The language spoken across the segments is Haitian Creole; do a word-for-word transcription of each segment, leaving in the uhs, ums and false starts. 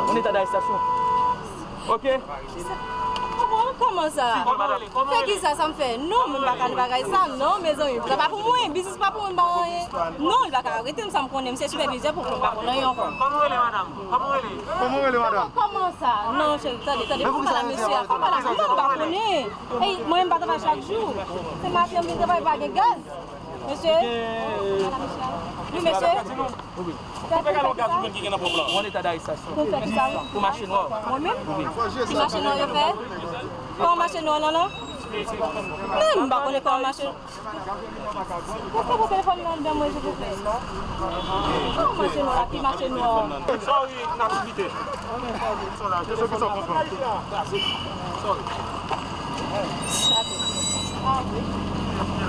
An eta darestasyon. Ok. Kòman, kòman sa? Fè ki sa, sa m fè? Non, mwen pa ka nan bagay sa, non, mezanmi. Sa pa pou mwen, biznis pa pou mwen, m pa anyen. Non, li pa ka arete m, sa m konnen, m se sipèvizè pou m pa konn anyen ankò. Kòman w rele, madanm? Kòman w rele? Kòman w rele, madanm? Kòman sa? Non, cheri, tande, tande, fò m pale ak mesye a, fò m pale ak, non, m pa konnen. Ey, mwen, m pa travay chak jou. Se maten, m vin travay, pa gen gaz. Mesye? Wi, mesye? Ou fè gaz ou menm ki gen nan pòp lan. Ou an eta darestasyon. Pou fè ki sa, wi? Pou mache nwa. Mwen menm? Wi. Ki mache nwa yo fè? Kòman mache nwa, non, non? Men m pa konnen kòman mache. Pote pou telefòn nan anndan mwen, silvouplè. Kòman mache nwa, ki mache nwa? Sorry, n ap vite.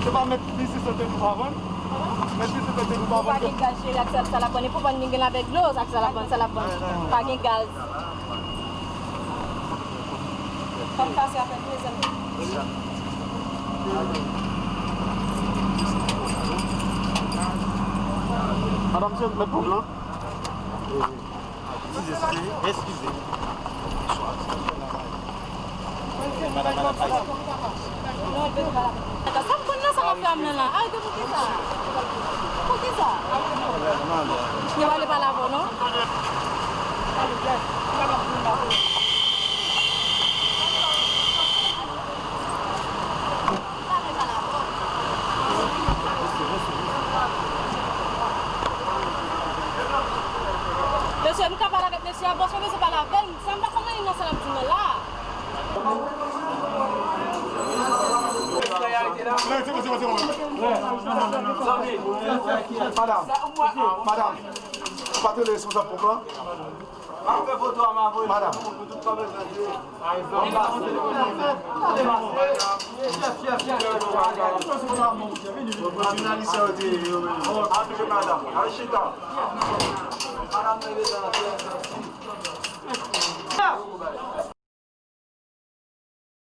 Se pa mèt biznis lan te di w pa vann? Mèt biznis lan te di w pa vann? Pa gen gaz, cheri, ak sa, sa l ap vann. E pou vann, li gen avèk dlo, ak sa l ap vann, sa l ap vann. Pa gen gaz. Fò m pase avèk mezanmi. Madanm, se mèt pòp lan? Eskize, eskize, eskize. Madanm, madanm, pa. Sa m konn nan sa w ap fè a m nan la. Arete poukisa? Poukisa? Yo pa vle pale avè w, non? Mesye, m ka pale avèk mesye a, bòs mwen bezwen pale avè l. Sa m pa konn anyen nan sa l ap di mwen la. Madanm, madanm, ou pa te le responsab pòp lan? Madanm. Madanm, al chita. Madanm,